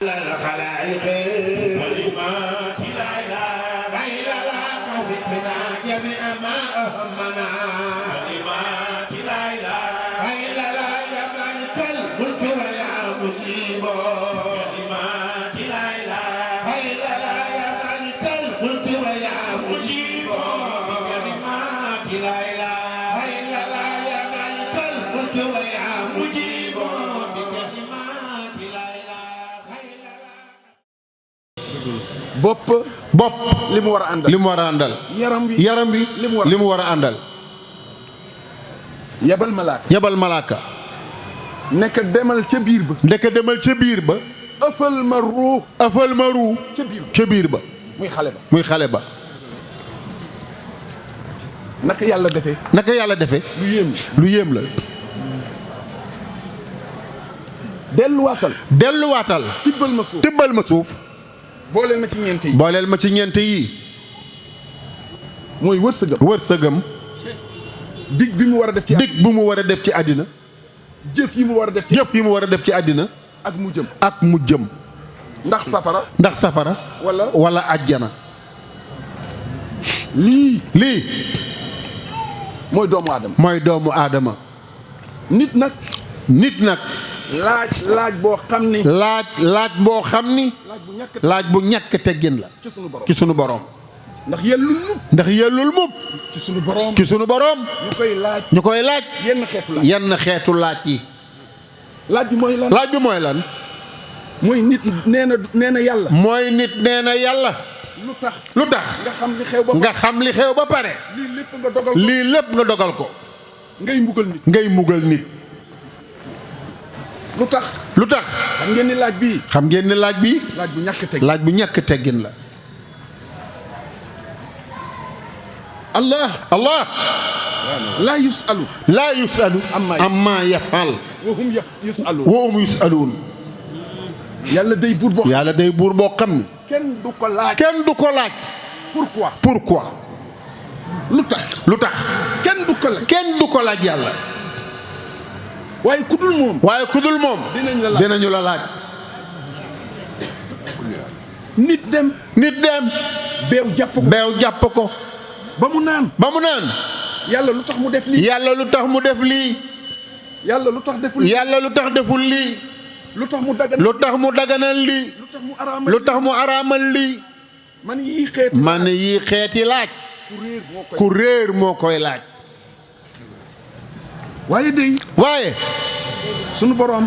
الخلائق كلمات لا اله الا الله فينا جميع ما اهمنا كلمات لا اله الا الله يا مالك الملك ويا مجيب كلمات لا اله الا الله يا مالك الملك ويا مجيب كلمات لا اله الا الله يا مالك الملك ويا مجيب بكلمات لا اله الا الله bopp li mu war a àndal li mu war a àndal yaram bi li mu war a àndal yebal malaaka nekk demal ca biir ba ëffal ma ruu ca biir ba muy xale ba naka yàlla defee lu yéem la delluwaatal tibbal ma suuf booleel ma ci ñeent yi mooy wërsëgam dig bi mu war a def ci àddina jëf yi mu war a def ci àddina ak mu jëm ndax safara wala àjjana lii mooy doomu aadama nit nag laaj boo xam ni laaj bu ñàkk teggin la ci sunu borom ndax yellul mukk ci sunu borom ñu koy laaj yenn xeetu laaj yi laaj bi mooy lan mooy nit nee na yàlla lu tax nga xam li xew ba pare lii lépp nga dogal ko ngay mbugal nit lu tax xam ngeen ni laaj bii laaj bu ñàkk teggin la Allah laa yusalu amma yafal wa hum yusaluun yàlla day buur boo xam ni kenn du ko laaj pourquoi lu tax kenn du ko laaj yàlla waaye ku dul moom dinañu la laaj nit dem beew jàpp ko ba mu naan yàlla lu tax mu def lii yàlla lu tax deful lii lu tax mu daganal lii lu tax mu araamal lii man yii xeeti laaj ku réer moo koy laaj waaye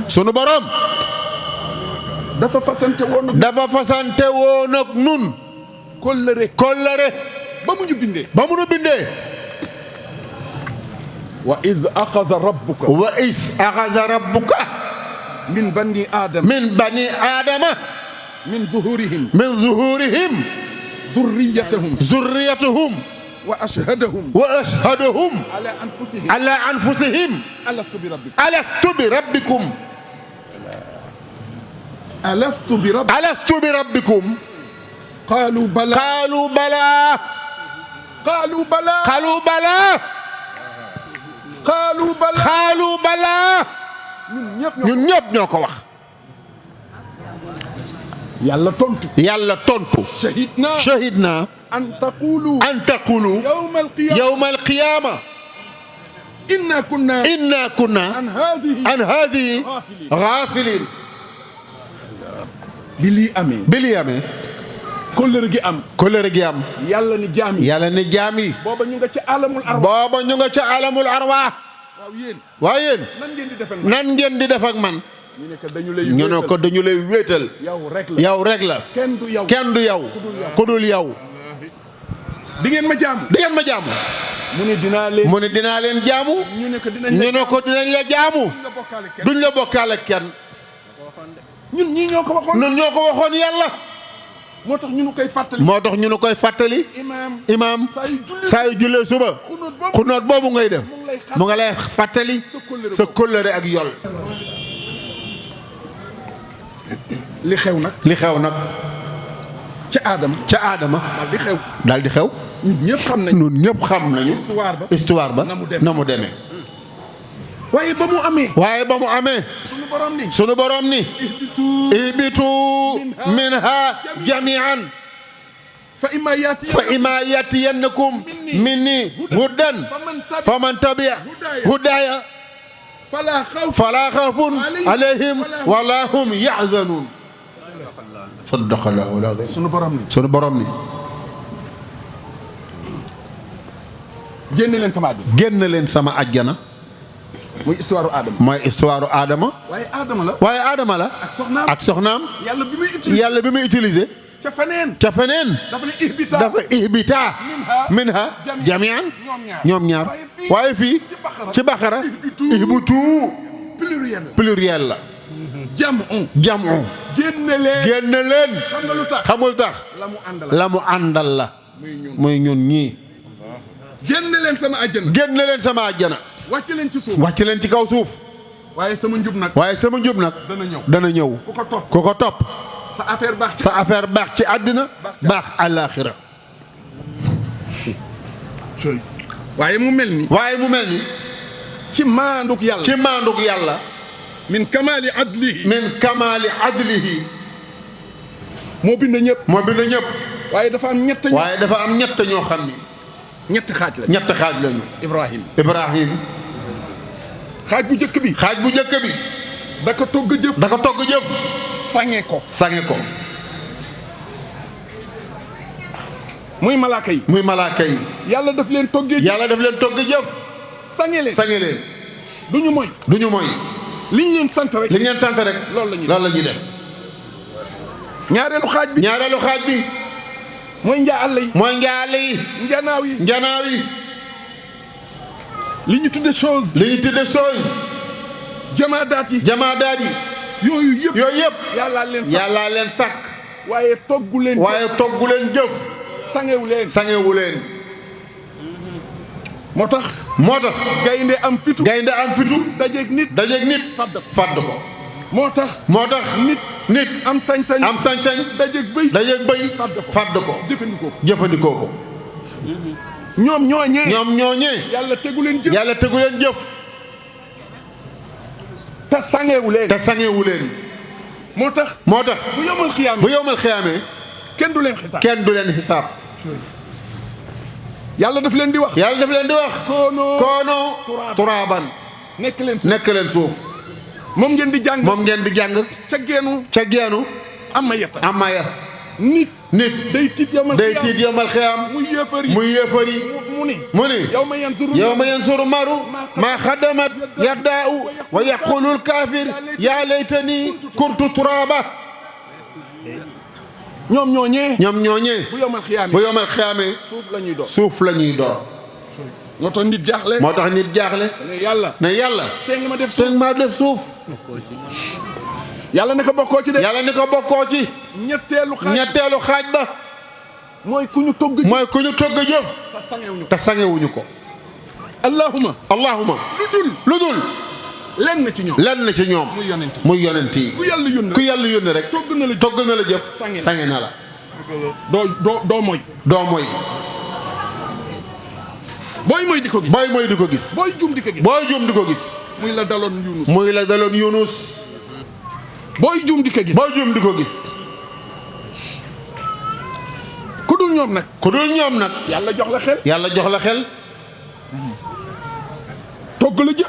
sunu borom dafa fasante woon ak nun kóllëre ba mu nu bindee wa iz axaza rabbuka min bani aadama min zuhurihim zurriyatahum wa ashhadahum ala anfusihim alastu bi rabbikum qaalu balaa ñun ñëpp ñoo ko wax yàlla tontu shahidna an taqulu yawma alqiyama inna kunna an hadhihi ghafilin bi lii amee kóllëre gi am yàlla ni jaam yi booba ñu nga ca alamul arwah waaw yéen nan ngeen di def ak man ñu ne ko dañu lay wéetal yow rek la kenn du yow ku dul yow di ngeen ma jaamu mu ne dinaa leen jaamu ñu ne ko dinañ la jaamu duñ la bokkaale kenn ñun ñoo ko waxoon yàlla moo tax ñu nu koy fàttali imaam saa yu jullee suba xunóot boobu ngay def mu nga lay fàttali sa kóllëre ak yol li xew nag ca aadama daal di xew ñun ñëpp xam nañu histoire ba na mu demee waaye ba mu amee. waaye ba mu amee. sunu borom ni. sunu borom ni. ihbitu minha jamian. fa imma yatiyannakum minni hudan faman tabi'a hudaya fala khawfun alayhim wala hum yahzanun. sadaqallahu al-azim. sunu borom ni. génn leen sama àjjana. génn leen sama àjjana. mooy histoire Adama. mooy histoire Adama. waaye Adama la. waaye Adama la. ak soxnaam. yàlla bi muy utiliser. ca feneen. dafa ne ihbita. minha jamian. ñoom ñaar. waaye fii ci Baqara. ihbitu pluriel la. jamu. génne leen. xam nga lu tax. la mu àndal la. muy ñun ñii. génne leen sama àjjana. wàcc leen ci suuf. wàcc leen ci kaw suuf. waaye sama njub nag. dana ñëw. ku ko topp. sa affaire baax ci àddina. baax àllaaxira. waaye mu mel ni. ci maanduk yàlla. min kamaali adlihi. moo bind ñëpp. waaye dafa am ñett ñoo xam ni. ñetti xaaj lañu. Ibrahim. xaaj bu njëkk bi. da ko togg jëf. sange ko. muy malaaka yi. yàlla daf leen toggee jëf. sange leen. du ñu moy. li ñu leen sant rek. loolu la ñuy def. ñaareelu xaaj bi. mooy njaale yi. njanaaw yi. li ñu tudde chose. jamaadaat yi. yooyu yëpp. yàllaa leen sàkk. waaye toggu leen jëf. sangewu leen. moo tax. gaynde am fitu. dajeeg nit. fadd ko. moo tax. nit am sañ-sañ. dajeeg bëy. fadd ko. jëfandikoo ko. ñoom ñooñee. yàlla tegu leen jëf. te sangewu leen. moo tax. bu yowmal xiyaamee. kenn du leen xisaab. yàlla daf leen di wax. koonoo turaaban. nekk leen suuf. moom ngeen di jàng. ca geenu. amaya. nit. day tiit yowmal xiyaam. muy yéefari. mu ni. yawma yansuru maru maa xaddamat yaddaa'u wa yaqulul kaafir yaa laytani kuntu turaaba. ñoom ñooñee. bu yowmal xiyaamee. suuf la ñuy doon. moo tax nit jaaxle. ne yàlla. tey nga ma def suuf. yàlla ne ko bokkoo ci. ñetteelu xaaj ba. mooy ku ñu togg jëf. te sangewuñu ko. allahuma. lu dul. lenn ci ñoom. muy yonent yi. ku yàlla yónni rek. togg na la jëf. sange na la. doo moy. booy moy di ko gis. booy juum di ko gis. muy la daloon Yunus. booy juum di ko gis. ku dul ñoom nag. yàlla jox la xel.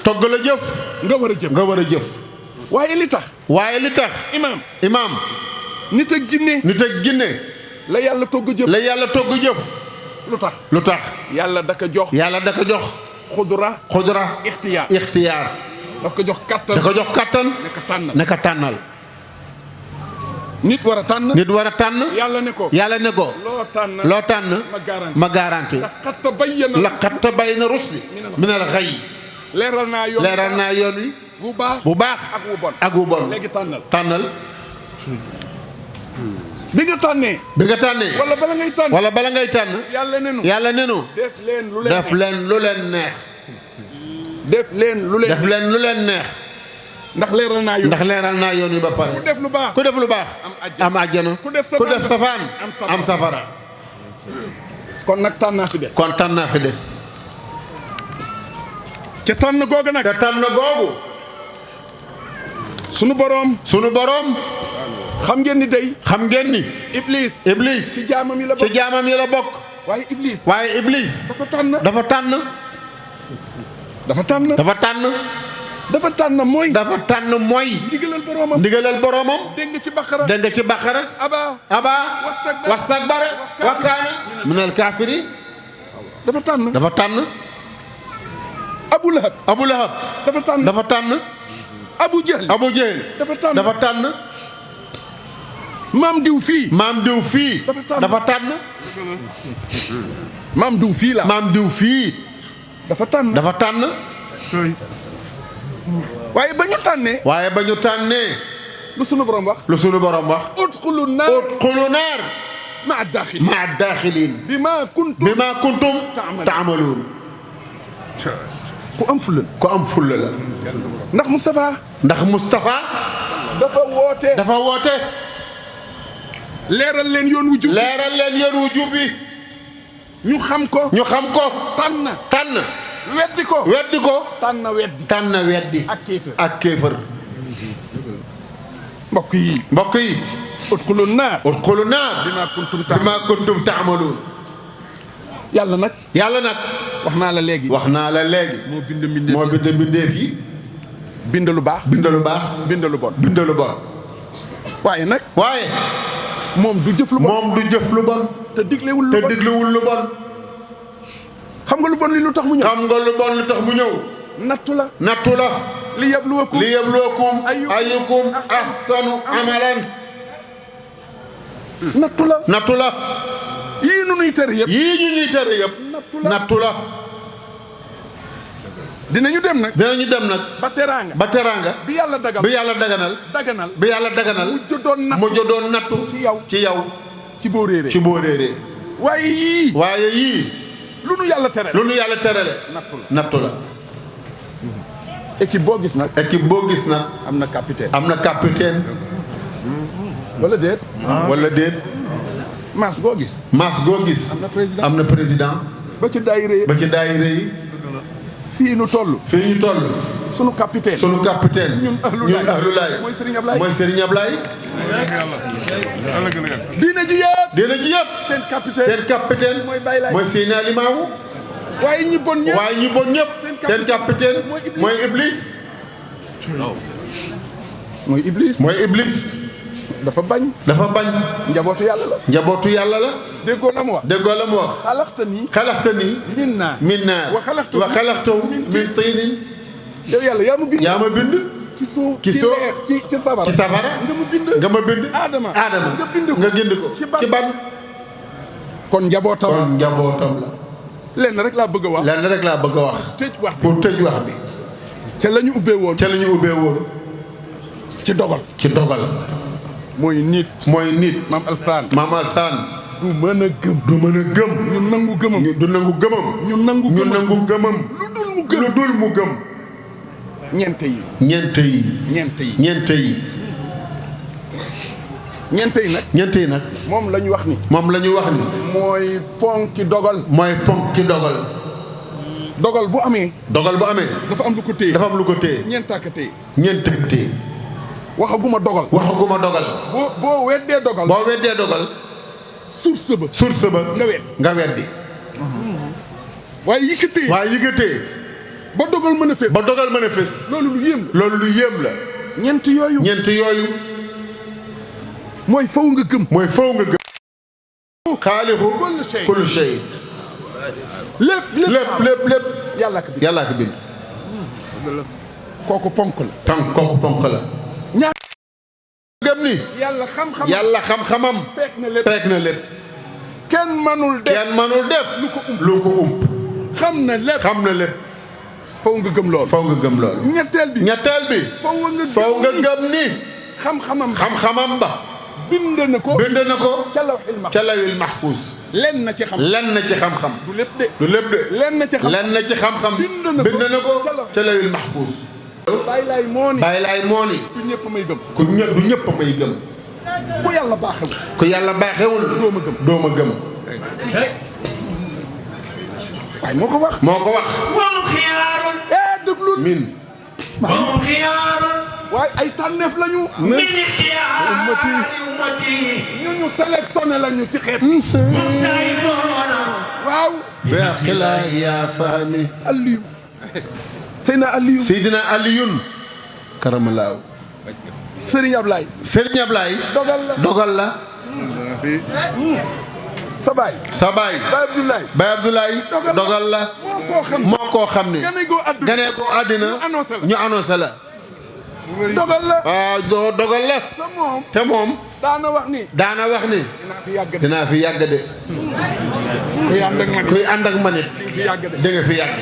togg la jëf. nga war a jëf. waaye li tax. imaam. nit ak jinne. la yàlla togg jëf. lu tax. yàlla da ko jox. xudra. ixtiyaar. daf ko jox kattan. ne ko tànnal. nit war a tànn. yàlla ne ko. loo tànn. ma garanti. laqad tabayyana rusli minal ghayy. leeral naa yoon wi. bu baax. ak wu bon. léegi tànnal. bi nga tànnee. wala bala ngay tànn. yàlla nenu. def leen lu leen neex. def leen lu leen neex. ndax leeral naa yoon wi ba pare. ku def lu baax. am àjjana. ku def safaan. am safara. kon nag tànnaa fi des. ca tànn googu nag. te tànn googu. sunu boroom. xam ngeen ni day. xam ngeen ni. Iblis. ci jaamam yi la bokk. ci jaamam yi la bokk. waaye Iblis. dafa tànn. dafa tànn mooy. ndigalal boroomam. dégg nga ci Baqara. aba wastakbara wa kaana minal kaafiriin. dafa tànn. Abu Lahab. dafa tànn. Abu Jahl. dafa tànn. maam diw fii. dafa tànn. maam diw fii la. dafa tànn. waaye ba ñu tànnee. lu sunu borom wax. udxulu naar. ma'a daaxiliin. bimaa kuntum ta'maluun. ku am fulla la. ndax Moustapha. dafa woote. leeral leen yoon wu jub bi. ñu xam ko. tànn. weddi ko. tànn weddi. ak kéefër. mbokk yi. udxulu naar. bimaa kuntum ta'maluun. yàlla nag. wax naa la léegi. moo bind mbindeef yi. bind lu baax. bind lu bon. waaye moom du jëf lu bon. te diglewul lu bon. xam nga lu bon li lu tax mu ñëw. nattu la. li yabluwakum ayyukum ahsanu amalan. nattu la. yii ñu ñuy tere yëpp. nattu la. dinañu dem nag. ba teraanga. bi yàlla daganal. mu jodoon nattu. ci yow. ci boo réeree. waaye yii. lu nu yàlla terale. nattu la. équipe boo gis nag. am na capitaine. wala déet. maas goo gis. am na président. ba ci daayira yi. fii ñu toll. sunu capitaine. ñun ahlulaay. mooy Serigne Ablaye. diine ji yëpp. seen capitaine. mooy Seydina Limaamu. waaye ñi bon ñëpp. seen capitaine. mooy Iblis. mooy Iblis. dafa bañ. njabootu yàlla la. déggoo la mu wax. xalaxtani. min naar. wa xalaxtahu min tiinin. yow yàlla yaa ma bind. ci suuf ci safara. nga ma bind. Adama nga bind ko. ci ban. kon njabootam la. lenn rek laa bëgg a wax. tëj wax bi. ca la ñu ubbee woon. ci dogal. mooy nit. maam Alsaan. du mën a gëm. ñu nangu gëmam. lu dul mu gëm. ñeent yi nag. moom la ñu wax ni. mooy ponki dogal. dogal bu amee. dafa am lu ko téye. ñeent téye. waxaguma dogal. boo weddee dogal. source ba. nga weddi. waaye yi ko téye. ba dogal mën a fés. loolu lu yéem la. ñeent yooyu. mooy faw nga gëm. xaalixu kullu shay. lépp. yàllaa ko bind. kooku ponk la. gëm ni yàlla xam-xamam peeg na lépp. kenn mënul def lu ko ump. xam na lépp. faw nga gëm loolu. ñetteel bi. faw nga gëm ni. xam-xamam ba. bind na ko. ca lawhil mahfuus. lenn na ci xam-xam. du lépp de. lenn na ci xam-xam. bind na ko ca lawhil mahfuus. bàyyi laay mooni. du ñëpp may gëm. ku yàlla baaxewul. doo ma gëm. waaye moo ko wax. moom xiyaarun. fuslun min هم خيار waaye ay tànneef lañu من اختيار أمتي ñu sélectionné lañu ci xeet هم سائبون waaw baqila ya fahmi Aliou Seyna Aliou Seydina Aliyun karamalaaw Serigne Ablaye Serigne Ablaye dogal la sa baay sa baay Baye Abdoulaye Baye Abdoulaye dogal la moo koo xam ne ganee ko àddina ñu annoncé la dogal la waaw dogal la te moom daana wax ni dinaa fi yàgg de kuy ànd ak manit di nga fi yàgg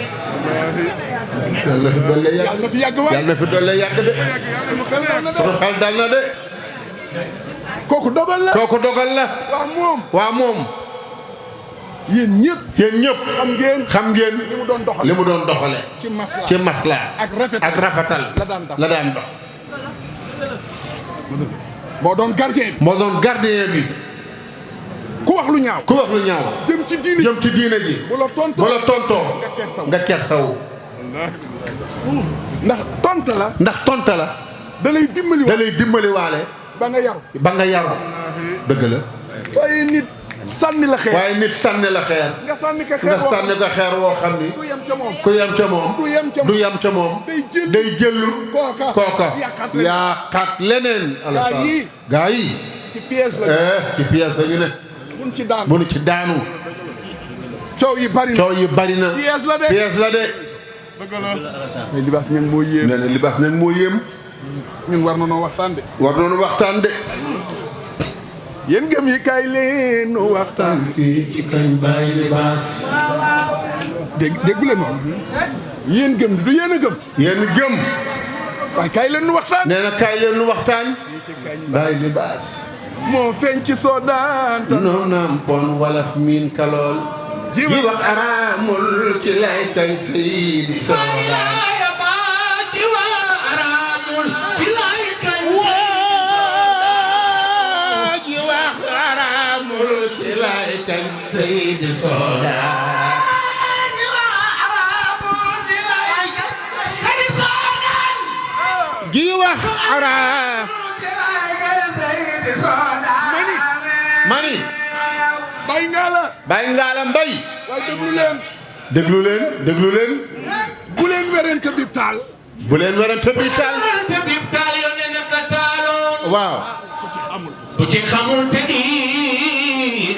yàlla na fi doole yàgg yàlla na fi doole yàgg de sunu xel dal na de kooku dogal la waa moom yéen ñëpp xam ngeen li mu doon doxale ci masla ak rafetal la daan dox moo doon gardien bi ku wax lu ñaaw jëm ci diine ji bu la tontoo nga kersaw ndax tonta la da lay dimbali waale ba nga yaru dëgg la waaye nit sànni la xeer nga sànni ko xeer woo xam ni ku yem ca moom du yem ca moom day jëllu kooka yàqat leneen gaa yi ci pièce lañu ne bu nu ci daanu coow yi bari na pièce la de mais libaas ñang moo yéem nee na libaas ñang moo yéem ñun war nañoo waxtaan de yéen gëm yi kaay leen nu waxtaan fii ci kañ Baye Libaas déggu leen noonu yéen gëm du yéen a gëm waaye kaay leen nu waxtaan nee na kaay leen nu waxtaan Baye Libaas moo feeñ ci soodaan noo nampon walaf miin kalool ji wax araamul ci lay kañ Seydi Soodaan Seydi Soodaan gi wax araam mani Baye Ngala Mbaye waaye déglu leen bu leen werante bi taal waaw ku ci xamul te di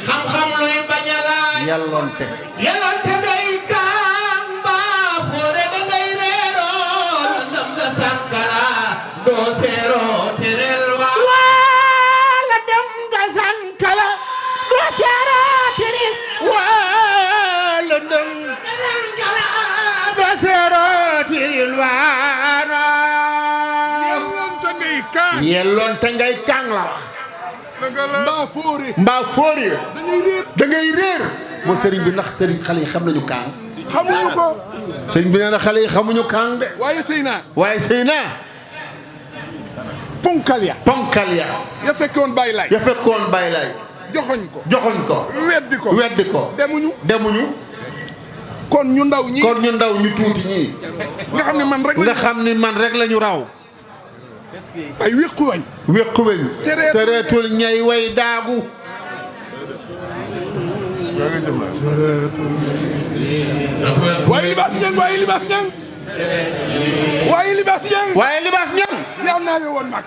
xam-xam luy bañ a laaj yàlloonte day kaam mbaa foore da ngay reeroo ndam nga sankara doo seeroo tereel waala ndam nga sankara doo seeroo tereel waala ndam nga sankara doo seeroo tereel waana yelloonte ngay kaan la wax mbaa fóore da ngay réer moo sëriñ bi ndax sëriñ xale yi xam nañu kaan xamuñu ko sëriñ bi nee na xale yi xamuñu kaan de waaye sëy naa ponkal ya ya fekkoon Baye Laay joxoñ ko weddi ko demuñu kon ñu ndaw ñu tuuti ñii nga xam ni man rek lañu raw ay wéqu weñ tereetul ñay way daagu waaye libaas ñang yow naa we woon mag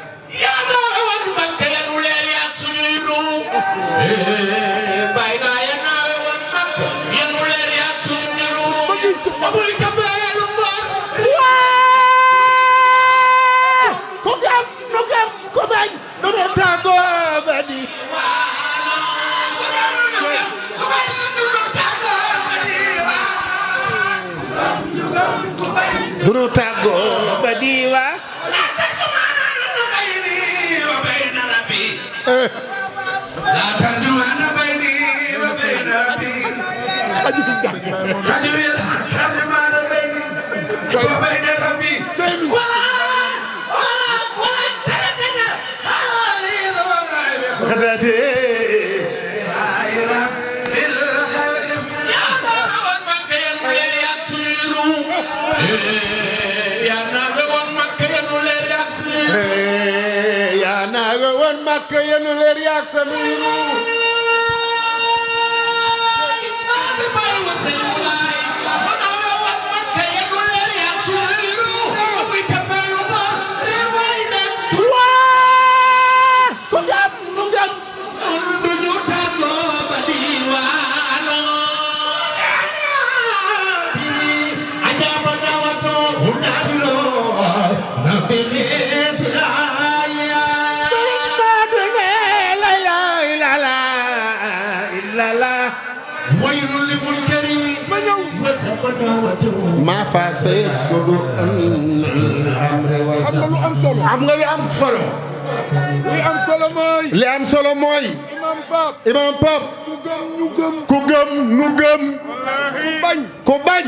yanu leer yaak suñuy ruu Baye naa ya naa we woon mag yanu leer yaak suñuy ruu amul ca beelu ngor ku gëm nu gëm ku bañ nu nu tàggoo ba di du nu tàggoo ba diiwa la tarjumana bayni wa bayna rabbi tarjumana bayni wa bayna rabbi woon Makka yenu leer yaak sa nuuru ma faase sudu amre wa xam nga lu am solo xam nga lu am solo li am solo mooy li am solo mooy imam Pap ku gëm nu gëm ku bañ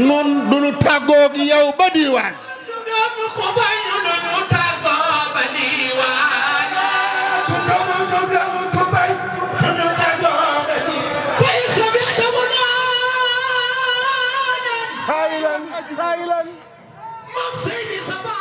nun duñu tàggoo ak yow ba diwaan ku bañ duñu tàggoo ba diwaan ku gëm nu gëm ku bañ duñu tàggoo ba diwaan fay sa bi damu naan xaylan moom Seydi Saba